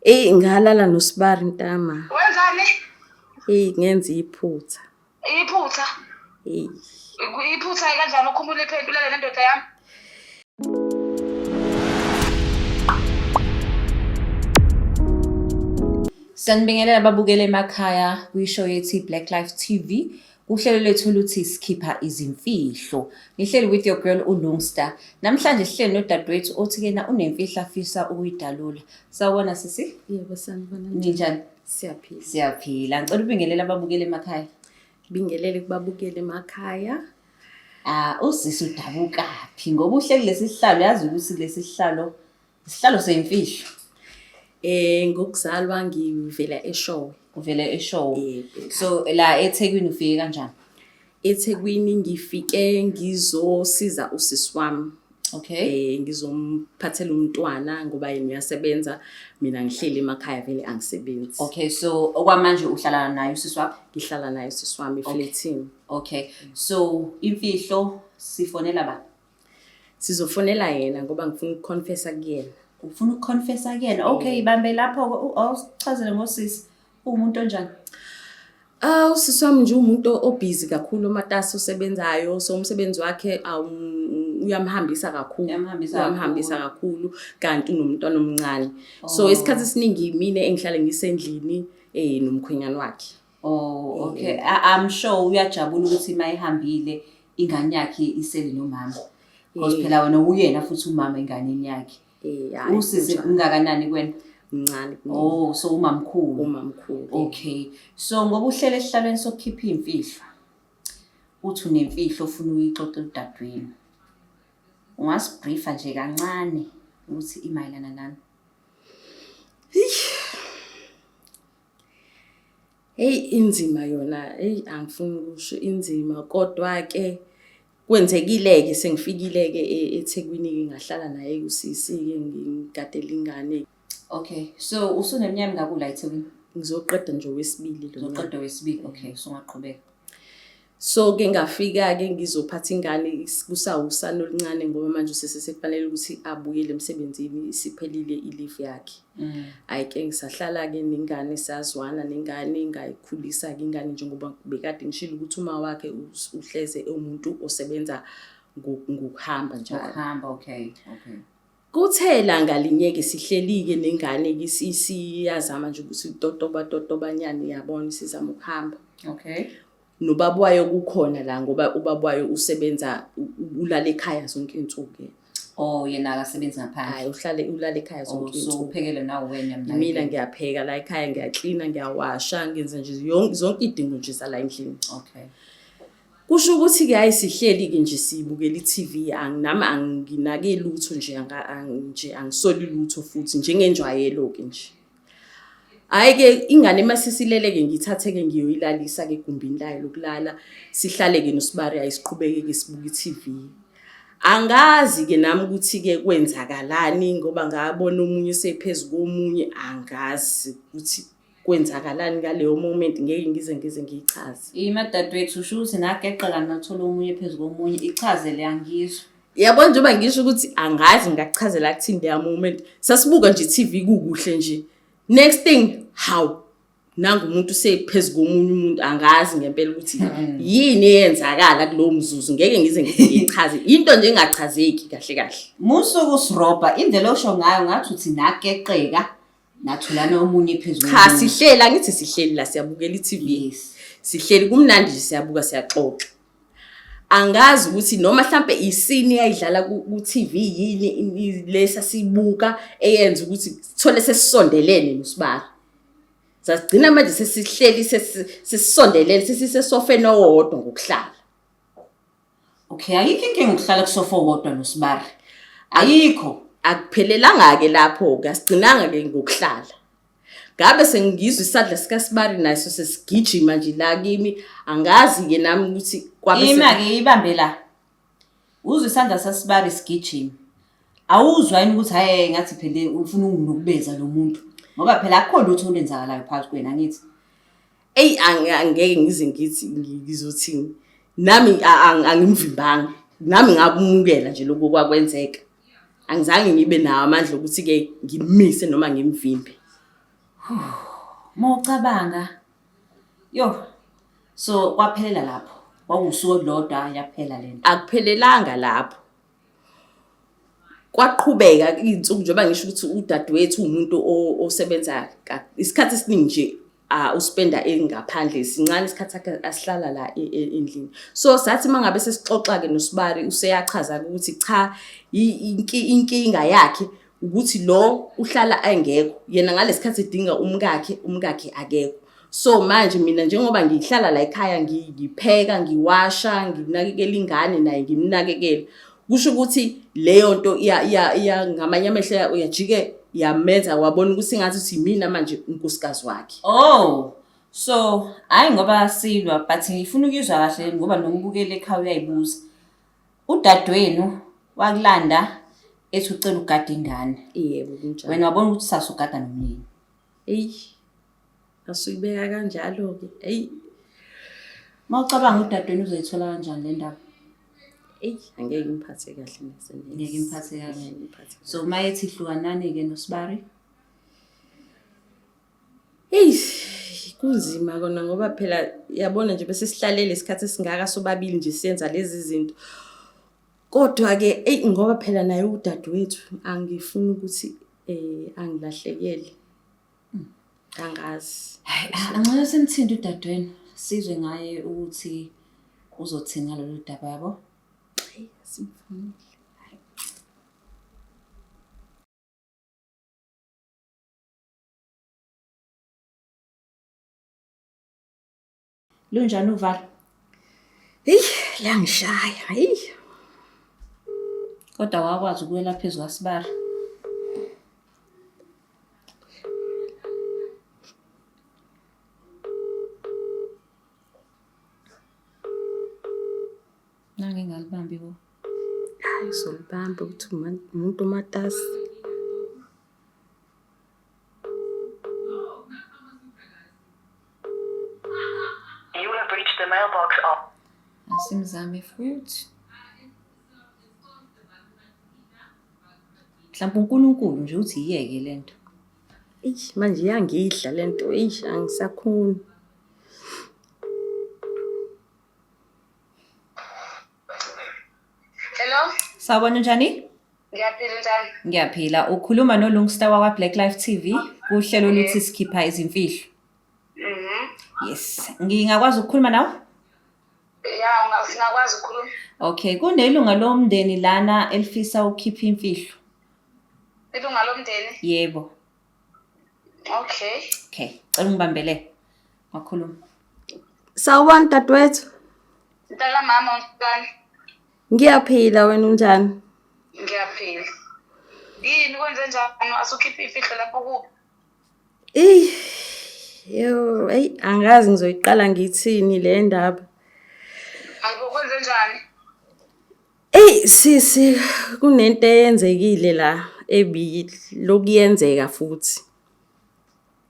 Eyi ngalala noSibari ntama. Wenzani? Eyi ngenza iphutha. Iphutha. Eyi. Iphutha kanjani ukhumula iphenti ulale nendoda yami? Sanibingelela ababukeli emakhaya kwishow yethu Black Life TV. Kuhlelo lethu oluthi sikhipha izimfihlo. Nihleli with your girl uLungster. Namhlanje sihleli nodadewethu othi kena unemfihlo afisa ukuyidalula. Sawubona sisi. Yebo sanibona. Ninjani? Siyaphila. Siyaphila. Ngicela ubingelele ababukeli emakhaya. Bingelele kubabukeli emakhaya. Ah, usisi udabukaphi? Ngoba uhleli lesi sihlalo yazi ukuthi lesi sihlalo isihlalo seyimfihlo. Ngokuzalwa ngivela eShowe. Uvele eShowe. Yebo. So la eThekwini ufike kanjani? eThekwini ngifike ngizosiza usisi wami. Okay. Ngizomphathela umntwana ngoba yena uyasebenza, mina ngihleli emakhaya vele angisebenzi. Okay, so okwamanje uhlala naye usisi wakho? Ngihlala naye usisi wami efletini. Okay. So imfihlo sifonela ba? Sizofonela yena ngoba ngifuna ukuconfessa kuyena. Ufuna ukuconfessa kuyena. Okay, ibambe lapho awusichazele ngosisi. Uwumuntu onjani? Ah, usisi wami nje umuntu obhizi kakhulu, omatasa osebenzayo, so umsebenzi wakhe uyamhambisa kakhulu. Uyamhambisa Uyamhambisa kakhulu kanti unomntwana omncane. So Oh. isikhathi esiningi mina engihlale ngisendlini nomkhwenyana wakhe. Oh, okay. I'm sure uyajabula ukuthi mayihambile ingane yakhe isele nomama. Because phela wena uyena futhi umama enganeni yakhe. Hhayi, Usisi kunjalo. ungakanani kuwena? Mncane kumina. Oh, so umamkhulu. Umamkhulu. Okay. So ngoba uhlele esihlalweni sokukhipha imfihlo. Uthi unemfihlo ofuna uyixoxe udadewenu. Ungasibriefa nje kancane ukuthi imayelana nani? Hey inzima yona, hey angifuni ukusho inzima kodwa ke kwenzekile ke sengifikile ke eThekwini ke ngahlala naye usisi ke ngigadela ingane. Okay. So usuneminyaka emingaki ula eThekwini? Ngizoqeda nje owesibili lo nyaka. Uzoqeda wesibili. Okay, usungaqhubeka. So ke ngafika ke ngizophatha ingane kusawusana oluncane ngoba manje usese sekufanele ukuthi abuyele emsebenzini isiphelile i-leave yakhe. Hhayi ke ngisahlala ke nengane sazwana nengane ngayikhulisa ke ingane njengoba bekade ngishilo ukuthi uma wakhe uhleze ewumuntu osebenza ngokuhamba njalo. Ngokuhamba, okay, okay. Kuthe langa linye-ke sihleli-ke nengane-ke siyazama nje ukuthi totoba totobanyana iyabona sizama ukuhamba. Okay. Nobaba wayo kukhona la ngoba ubaba wayo usebenza ulala ekhaya zonke iy'nsuku yena. Oh, yena akasebenzi ngaphandle. Hhayi uhlale ulala ekhaya Oh, zonke so iy'nsuku. uphekele nawe wena mna. Mina ngiyapheka la ekhaya ngiyaklina ngiyawasha ngenza nje zonke iy'dingo nje zala endlini. Okay. Kusho ukuthi-ke hhayi sihleli-ke nje sibukela i-TV nami anginake lutho nje nje angisoli lutho futhi njengenjwayelo-ke nje. Hhayi-ke ingane uma sisilele-ke ngithathe-ke ngiyoyilalisa-ke egumbini layo lokulala sihlale-ke noSibari hhayi siqhubeke-ke sibuke i-TV. Angazi-ke nami ukuthi-ke kwenzakalani ngoba ngabona omunye esephezu komunye angazi ukuthi kwenzakalani ngaleyo moment ngeke ngize ngiyichaze. Ima dadewethu usho ukuthi nageqeka nathola omunye phezu komunye ichaze le angizwa. Yabona njengoba ngisho ukuthi angazi ngingakuchazela kuthini leya moment. Sasibuka nje i-TV kukuhle nje. Next thing how nangu umuntu usephezu komunye umuntu angazi ngempela ukuthi yini eyenzakala kulowo mzuzu ngeke ngize ngize ngiyichaze into nje engachazeki kahle kahle. Musuku usirobha indlela osho ngayo ngathi uthi nageqeka natholana omunye phezu Cha komunye. sihleli angithi sihleli la siyabukela i-TV. Yes. Sihleli kumnandi nje siyabuka siyaxoxa. Angazi ukuthi noma mhlambe isini eyayidlala ku-TV yini lesa sibuka eyenza ukuthi sithole sesisondelene noSibari. Sasigcina manje sesihleli sesisondelene sesisesofeni owodwa ngokuhlala. Okay, ayikho inkinga ukuhlala kusofa owodwa noSibari. Ayikho. Akuphelelanga-ke lapho-ke, asigcinanga-ke ngokuhlala. Ngabe sengizwa isandla sikaSibari naso sesigijima nje la kimi, angazi-ke nami ukuthi kwabe Ima-ke ibambe la. Uzwe isandla saSibari sigijima. Awuzwa yini ukuthi hhayi ngathi phela ufuna ukunginukubeza lo muntu. Ngoba phela akukho lutho olwenzakalayo phakathi kwenu angithi. Eyi angeke ngize ngithi ngizothini. Nami angimvimbanga. Nami ngakumukela nje lokhu okwakwenzeka. Angizange ngibe nawo amandla okuthi-ke ngimmise noma ngimvimbe. Mawucabanga yo so kwaphelela lapho. Kwakuwusuku olulodwa yaphela lento. Akuphelelanga lapho. Kwaqhubeka iy'nsuku njengoba ngisho ukuthi udadewethu uwumuntu osebenza isikhathi esiningi nje uspenda engaphandle sincane isikhathi sakhe asihlala la e, e, endlini. So sathi uma ngabe sesixoxa-ke noSibari useyachaza-ke ukuthi cha inkinga yakhe ukuthi lo uhlala engekho yena ngalesikhathi edinga umkakhe umkakhe akekho so manje mina njengoba ngihlala la ekhaya ngipheka ngiwasha nginakekela ingane naye ngimnakekela kusho ukuthi leyo nto iya iya iya ngamanye amehlo uyajike yamenza wabona ukuthi ngathi uthi mina manje unkosikazi wakhe oh so hayi ngoba silwa but ngifuna ukuyizwa kahle ngoba nombukeli ekhaya uyayibuza Udadewenu wakulanda ethi ucela ugade ingane. Yebo kunjalo. Wena wabona ukuthi sasa ugada nomyeni. Eyi. Asuyibeka kanjalo ke. Eyi. Mawucabanga udadewenu uzoyithola kanjani le ndaba? Eyi, angeke imphathe kahle neze. Ngeke imphathe kahle. So uma ethi hlukanani ke noSibari? Eyi kunzima kona ngoba phela yabona nje bese sihlalele isikhathi esingaka sobabili nje siyenza lezi zinto. Kodwa-ke eyi ngoba phela naye udadewethu angifuni ukuthi angilahlekele. Angazi. Hhayi, angcono simthinte udadewenu sizwe ngaye ukuthi uzothini ngalolu daba yabo. Eyi asimfonele. Lunjani uvalo? Heyi, langishaya, heyi. Kodwa wakwazi ukuwela phezu kwaSibari. Nange ngalibambi bo. Hayi uzolibamba ukuthi umuntu umatasa. You have reached the mailbox of Asimzame futhi. Mhlawumbe uNkulunkulu nje uthi iyeke lento. Eish manje iyangidla lento, eish angisakhoni. Hello? Sawubona unjani? Ngiyaphila njani? Ngiyaphila. Ukhuluma noLungstar wakwa Black Life TV kuhlelo oluthi sikhipha izimfihlo. Mhm. Yes. Ngingakwazi ukukhuluma nawe? Ya, singakwazi ukukhuluma. Okay, kunelunga lomndeni lana elifisa ukukhipha imfihlo. Ilunga lomndeni? Yebo. Okay. Okay, cela ungibambele. Wakhuluma. Sawubona dadewethu. Mntaka mama unjani? Ngiyaphila wena unjani? Ngiyaphila. Yini kwenze njani asukhiphe imfihlo lapho kubi? Eyi, yo, eyi angazi ngizoyiqala ngithini le ndaba. Hayibo kwenze njani? Eyi sisi kunento eyenzekile la ebi lokuyenzeka futhi.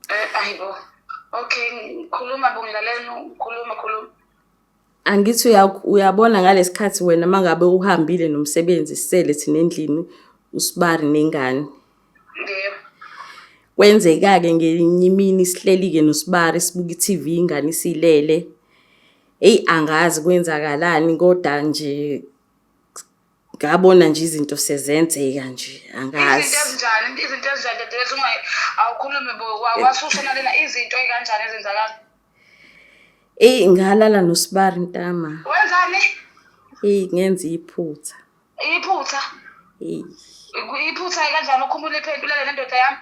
Eh hayibo. Okay, khuluma bongilalela khuluma khuluma. Angithi uyabona ngalesikhathi wena mangabe uhambile nomsebenzi sisele thina endlini usibari nengane. Yebo. Kwenzeka-ke ngelinye imini sihleli-ke nosibari sibuka i-TV ingane isilele. Eyi angazi kwenzakalani kodwa nje ngabona nje izinto sezenzeka nje angazi. Izinto ezinjani? Izinto ezinjani dadewethu awukhulume bo wasushona lena izinto ey'kanjani ezenzakala? Eyi ngalala nosibari ntama. Wenzani? Eyi ngenza iphutha. Iphutha? Eyi. Iphutha kanjani ukhumula iphenti ulale nendoda yami?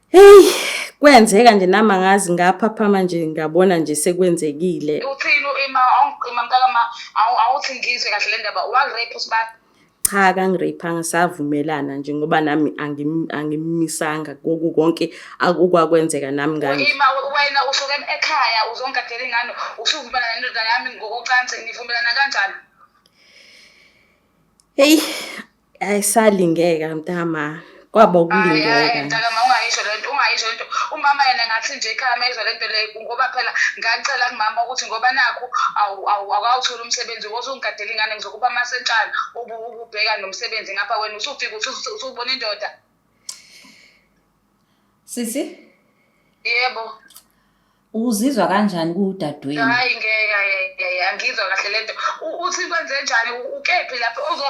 Hey, kwenzeka nje nami angazi ngaphaphama nje ngabona nje sekwenzekile. Uthini ima ima mntaka ma awuthi ngizwe kahle le ndaba wa rape usibani? Cha kangiraphanga savumelana nje ngoba nami angimmisanga koku konke akukwakwenzeka nami ngangi. Ima wena usuke ekhaya uzongadela ingane usuvumelana nendoda yami ngokocansi nivumelana kanjani? Hey, ayisalingeka mntama. Kwaba ukulingeka. Mntakama ungayisho lento, ungayisho lento. Umama yena ngathi nje ekhaya mayizwa lento le ngoba phela ngacela kumama ukuthi ngoba nakhu awukawutholi umsebenzi wozungigadela ingane ngizokupha amasentshana ubheka nomsebenzi ngapha wena usufika usubona indoda. Sisi? Yebo. Uzizwa kanjani kudadewenu? Hayi ngeke hayi angizwa kahle lento. Uthi kwenze njani ukephi lapho uzo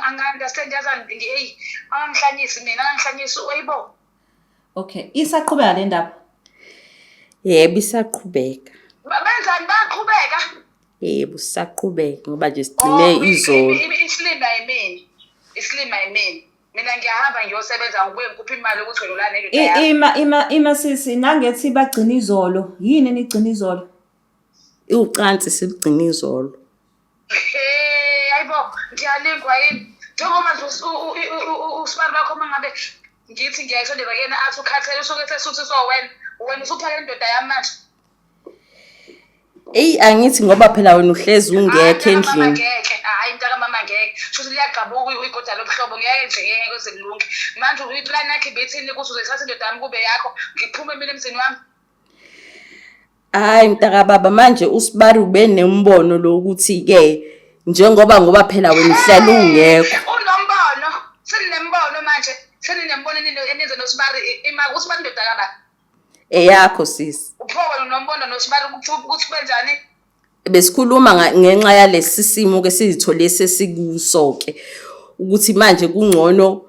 angi-understand yazi eyi angihlanyisi mina angihlanyisi ayibo. Okay, isaqhubeka le ndaba? Yebo isaqhubeka. Benzani bayaqhubeka? Yebo sisaqhubeka ngoba nje sigcine oh, izolo. Isilima yimina. Isilima yimina. Mina ngiyahamba ngiyosebenza ngibuye ngikuphe imali ukuthi wena ulale nendoda yakho. Ima ima ima sisi nangethi bagcina izolo. Yini enigcina izolo? Ucansi silugcina izolo. Hey, hayibo ngiyalingwa yini? Njengoba nje usibali bakho uma ngabe ngithi ngiyayisondeza kuyena athi ukhathele usuke esesuthi so wena wena usuphakela indoda yami manje. Eyi angithi ngoba phela wena uhlezi ungekho endlini. Ngeke, hayi mntaka mama ngeke. Shuthi liyagqabuka igoda lobuhlobo ngeke nje ngeke kuze kulunge. Manje iplan yakhe ibithini ukuthi uzoyithatha indoda yami kube yakho ngiphume mina emzini wami. Hayi mntaka baba manje usibari ube nembono lokuthi ke njengoba ngoba phela wena uhlala ungekho. Unombono, seninembono manje, seninembono enize nosibari ima usibari indoda kababa. Eyakho sisi. Upho wena unombono nosibari ukuthi kwenjani? Besikhuluma ngenxa yalesi simo ke sizithole sesikuso ke ukuthi manje kungcono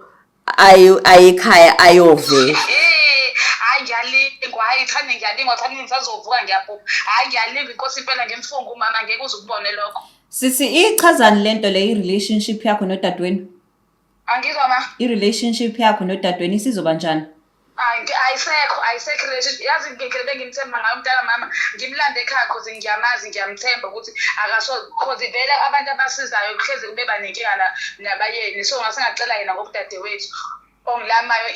aye aye ekhaya ayovela. Hey, hayi ngiyalingwa, hayi thani ngiyalingwa, thani ngisazovuka ngiyaphupha. Hayi ngiyalingwa inkosi impela ngimfunga umama ngeke uze ukubone lokho. Sisi ichazani lento le i-relationship yakho nodadewenu? Angizwa ma. I-relationship yakho nodadewenu isizoba njani? Ayisekho, ayisekho relationship. Yazi ngikele bengimthemba ngayo umntaka mama, ngimlande ekhaya cause ngiyamazi, ngiyamthemba ukuthi akaso cause vele abantu abasizayo kuhlezi kube banenkinga nabayeni. So ngase ngacela yena ngobudadewethu ongilamayo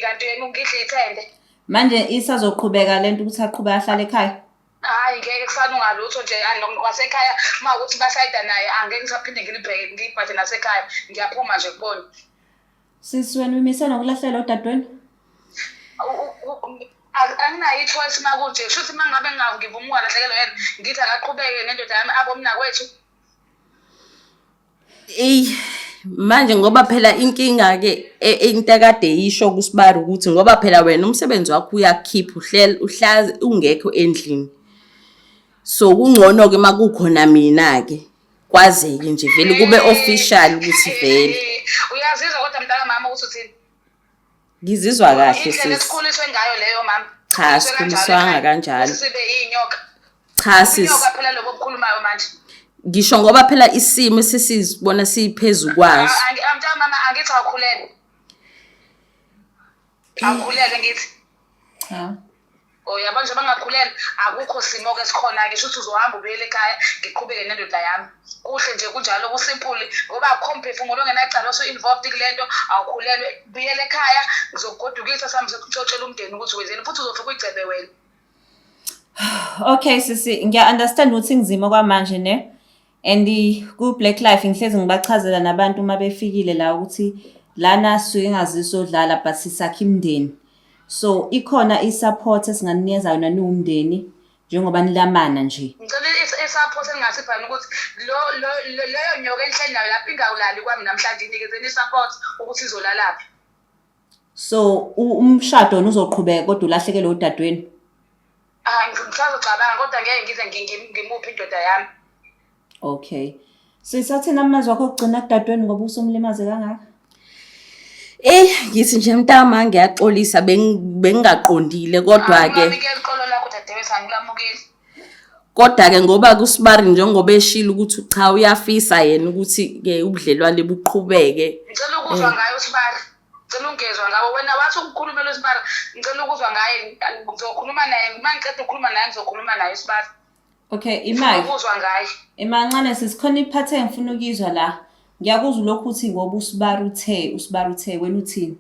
kanti yena ungidla ithende. Manje isazoqhubeka lento ukuthi aqhubeke ahlale ekhaya? Hayi ngeke kusalunga lutho nje kwasekhaya uma ukuthi basayida naye angeke ngisaphinde ngilibheke ngibhade nasekhaya ngiyaphuma nje kubona. Sisi wena uyimisela ngokulahlela udadewenu? Anginayo i-choice uma kunje shuthi uma ngabe ngivuma ukungalahlekelwa yena ngithi akaqhubeke nendoda yami abomnakwethu. Eyi manje ngoba phela inkinga ke into ekade isho kusibari ukuthi ngoba phela wena umsebenzi wakho uyakukhipha uhlel uhlazi ungekho endlini. So kungcono ke makukhona mina ke kwazeke nje vele kube official ukuthi vele. Uyazizwa kodwa mntaka mama ukuthi uthini? Ngizizwa kahle Indlela sisi. esikhuliswe ngayo leyo mama. Cha, Sikhuliswe kanjalo sikhuliswanga ekhaya. kanjalo. Ukuthi sibe iy'nyoka. Cha sisi. Inyoka phela lokho okukhulumayo manje. Ngisho ngoba phela isimo sesizibona siphezu kwaso. Mntaka mama angithi awukhulelwe. Awukhulelwe ngithi. Cha. Oh yabo nje bangakhulelwa akukho simo ke sikhona ke shuthi uzohamba ubuyele ekhaya ngiqhubeke nendoda yami. Kuhle nje kunjalo kusimple ngoba akukho mphefumulo ongenacala osu involved kulento awukhulelwe buyele ekhaya ngizokugodukisa sami sokutshela umndeni ukuthi wenzeni futhi uzofika uyigcebe wena. Okay sisi ngiya understand ukuthi kunzima kwamanje ne and ku Black Life ngihlezi ngibachazela nabantu uma befikile la ukuthi lana sisuke ngazisodlala but sisakha imindeni. So ikhona i-support esinganinikeza yona niwumndeni njengoba nilamana nje. Ngicela i-support engingasipha yona ukuthi lo lo leyo nyoka enihleli nayo lapho ingawulali kwami namhlanje inikezeni i-support ukuthi izolalaphi. So umshado wona uzoqhubeka kodwa ulahlekelwe udadewenu? Ah ngisazocabanga kodwa ngeke ngize ngimuphe indoda yami. Okay. Sisathini amazwi akho okugcina kudadewenu ngoba usumlimaze kangaka? Eh ngithi nje mntama ngiyaxolisa bengingaqondile kodwa ke. Angilamukeli iqolo lakho dadewethu angilamukeli. Kodwa ke ngoba kusibari njengoba eshilo ukuthi cha uyafisa yena ukuthi ke ubudlelwane buqhubeke. Ngicela ukuzwa ngaye usibari. Ngicela ungezwa ngawo wena wathi ukukhulumela usibari. Ngicela ukuzwa ngaye ngizokhuluma naye uma ngiqeda ukukhuluma naye ngizokhuluma naye usibari. Okay, imali. Ukuzwa ngaye. Emancane sisikhona iphathe engifuna ukuyizwa la. Ngiyakuzwa lokhu uthi ngoba usibari uthe, usibari uthe wena uthini?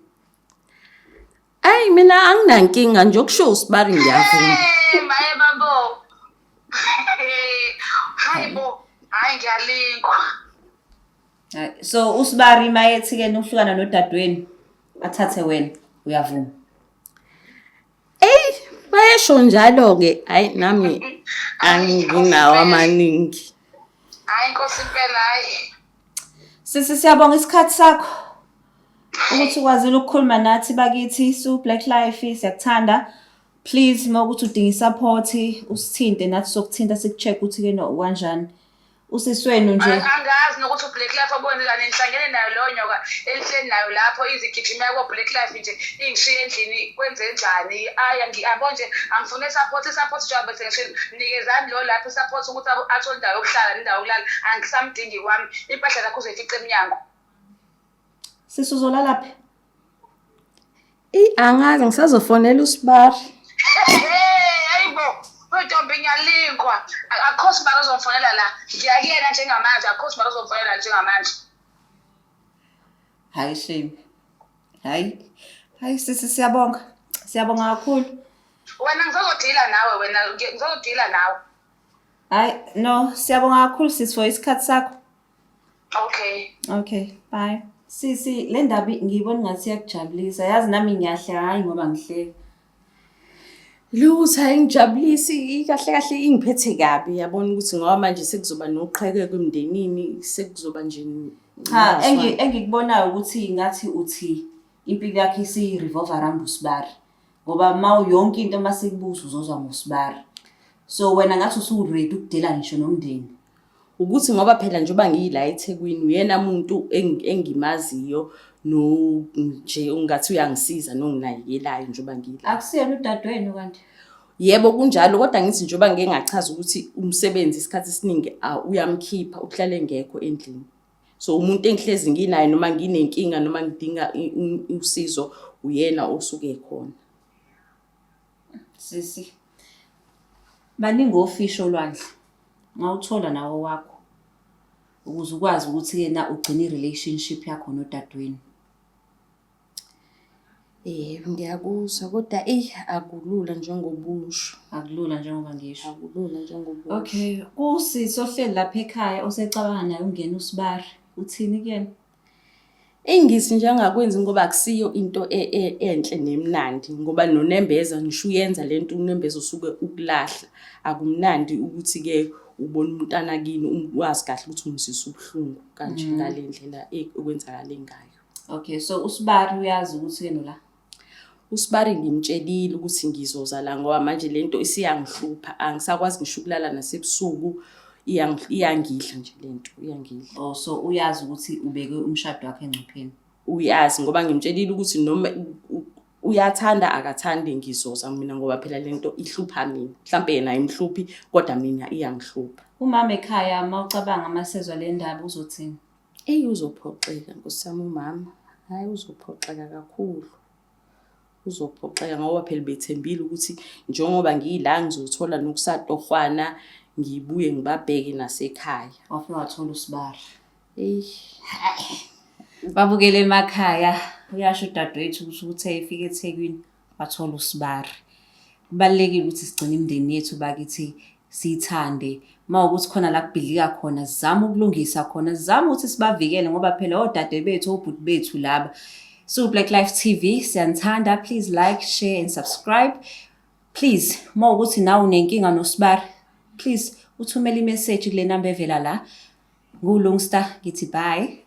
Ayi mina anginankinga nje okusho usibari ngiyavuma. Hey, maye babo. Hayi bo, hayi ngiyalingwa. Hayi, so usibari mayethi ke nuhlukana nodadewenu athathe wena uyavuma. Eyi bayesho njalo ke hayi nami anginawo amaningi. Hayi inkosi impela hayi. Sisi siyabonga isikhathi sakho ukuthi ukwazile ukukhuluma nathi bakithi su Black Life siyakuthanda. Please uma ukuthi udinga i-support usithinte nathi sokuthinta siku-check ukuthi-ke no kanjani. Usisi wenu nje. Angazi nokuthi uBlack Life obone kani nihlangene nayo leyo nyoka elihleli nayo lapho izigijima ko-Black Life nje ingishiye endlini kwenze njani ayi yabo nje angifune support i-support njengoba bese ngishilo nikezani lo lapho i-support ukuthi athole indawo yokuhlala nendawo yokulala angisamdingi kwami impahla zakho uzoyifica emnyango. Sisi uzolala phi? Eyi angazi ngisazofonela uSibari. Hey, hayibo, wentombi ngiyalinkwa. Akukho sibari ozongifonela la. Ngiyakuyena njengamanje, akukho sibari ozongifonela njengamanje. Hayi shame. Hayi. Hayi sisi siyabonga. Siyabonga kakhulu. Wena ngizozodila nawe wena ngizozodila nawe. Hayi no, siyabonga kakhulu sisi for isikhathi sakho. Okay. Okay, bye. Sisi, le ndaba ngiyibona ngathi iyakujabulisa. Yazi nami ngiyahleka hayi ngoba ngihleka. Lutho ayingijabulisi kahle kahle ingiphethe kabi yabona ukuthi ngoba manje sekuzoba noqhekeko emndenini sekuzoba nje Cha, engikubonayo ukuthi ngathi uthi impilo yakhe isiyi-revolve around usibari. Ngoba ma yonke into uma sikubuza uzozwa ngosibari. So wena ngathi usu-ready ukudela ngisho nomndeni. Ukuthi ngoba phela njengoba ngiyila eThekwini uyena muntu engimaziyo no nje ungathi uyangisiza nonginakekelayo njengoba ngiyila. Akusiyena udadewenu kanti? Yebo kunjalo kodwa ngithi njengoba ngike ngachaza ukuthi umsebenzi isikhathi esiningi uyamkhipha uhlale engekho endlini. So umuntu engihlezi nginaye noma nginenkinga noma ngidinga usizo uyena osuke khona. Sisi, baningi ofishi olwandle. Ungawuthola nawe owakho ukuze ukwazi ukuthi-ke na ugcine i-relationship yakho nodadewenu. Yebo, ngiyakuzwa kodwa eyi akulula njengoba usho. Akulula njengoba ngisho. Akulula njengoba usho. Okay, kusisi ohleli lapha ekhaya osecabanga naye ukungena usibari, uthini kuyena? Engithi nje angakwenzi ngoba akusiyo into e, e, enhle nemnandi ngoba nonembeza ngisho uyenza le nto unembeza usuke ukulahla. Akumnandi ukuthi-ke ubona umntana kini wazi kahle ukuthi umzwisa ubuhlungu kanje ngale ndlela okwenzakale ngayo. Okay, so usibari uyazi ukuthi yena la. USibari ngimtshelile ukuthi ngizoza la ngoba manje le nto isiyangihlupha angisakwazi ngisho ukulala nasebusuku iyangidla nje le nto iyangidla. Oh, so uyazi ukuthi ubeke umshado wakhe engcupheni. Uyazi ngoba ngimtshelile ukuthi noma uyathanda akathandi ngizoza mina ngoba phela le nto ihlupha mina. Mhlampe yena ayimhluphi kodwa mina iyangihlupha. Umama ekhaya uma ucabanga masezwa le ndaba uzothini? Eyi uzophoxeka nkosi yami umama, hhayi uzophoxeka kakhulu. Uzophoxeka ngoba phela bethembile ukuthi njengoba ngiyila ngizothola nokusatohwana ngibuye ngibabheke nasekhaya. Wafike wathola usibari. Eyi. Babukele emakhaya, uyasho udadewethu ukuthi uthe efika eThekwini wathola usibari. Kubalulekile ukuthi sigcine imindeni yethu bakithi siyithande. Uma ukuthi khona la kubhidlika khona sizame ukulungisa khona, sizame ukuthi sibavikele ngoba phela odade bethu, obhuti bethu laba. So Black Life TV siyanithanda, please like, share and subscribe. Please, uma ukuthi nawe unenkinga nosibari, please uthumele i-message kule namba evela la. NguLungsta ngithi bye.